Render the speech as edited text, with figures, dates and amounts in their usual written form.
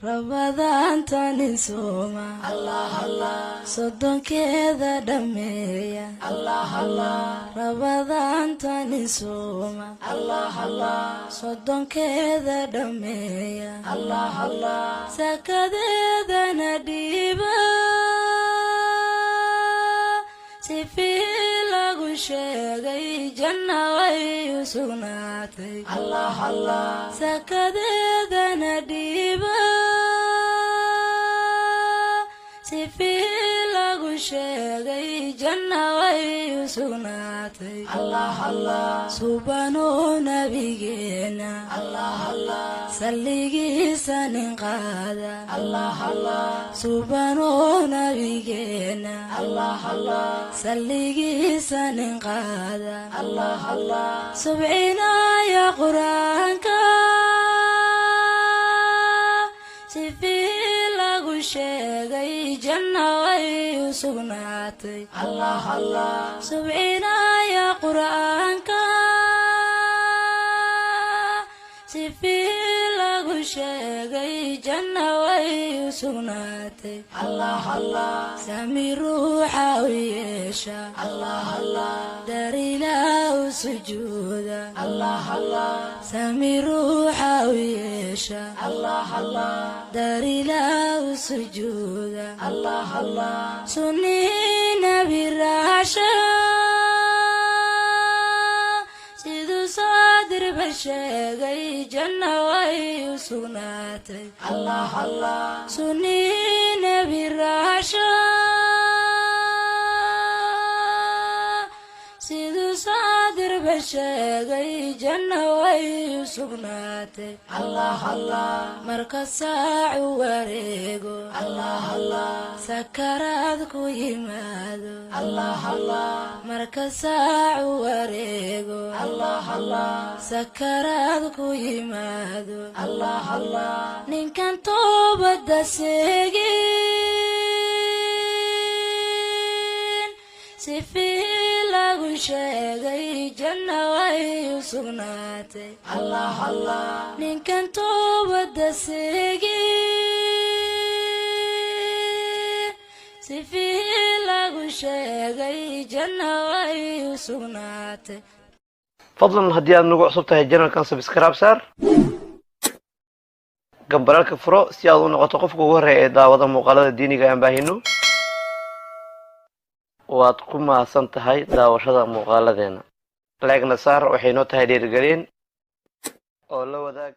Rabadaantanin sooma, soddonkeeda dhammeeya. Rabadaantanin sooma, soddonkeeda dhammeeya, sakadeedana dhiiba, sifii lagu sheegay janna way u sugnaatay. Sakadeedana dhiiba, sifii lagu sheegay janna way u sugnaatay. Subanuu nabigeena salligiisa nin qaada, subanuu nabigeena salligiisa nin qaada, subcinaya Qur-aanka, sifii lagu sheegay janna way u sugnaatay. Subcinaya Qur-aanka, sifii lagu sheegay janna way u sugnaatay. Sami ruuxa u yeesha, darilaa u sujuuda, sami ruuxa u yeesha, darilaa u sujuuda, sunnihii Nabi raacsha, siduu soo dirba sheegay janna way u sugnaatay. Sunnihii Nebi raacsha, siduu soo dirba sheegay janna way u sugnaatay. Marka saacu wareego, sakaraad ku yimaado, marka saacu wareego, sakaraad ku yimaado, ninkan toobadda seegin, sifii lagu sheegay janna way u sugnaatay. Ninkan toobadda seegin, sifii lagu sheegay janna way u sugnaatay. Fadlan haddii aad nagu cusub tahay channelkan, subscribe saar, gambaraalka furo si aad u noqoto qofka ugu horreeya ee daawada muuqaalada diiniga aan baahino. Waad ku mahadsan tahay daawashada muuqaaladeena. Like-na saar, waxay noo tahay dhiirigelin, oo la wadaag.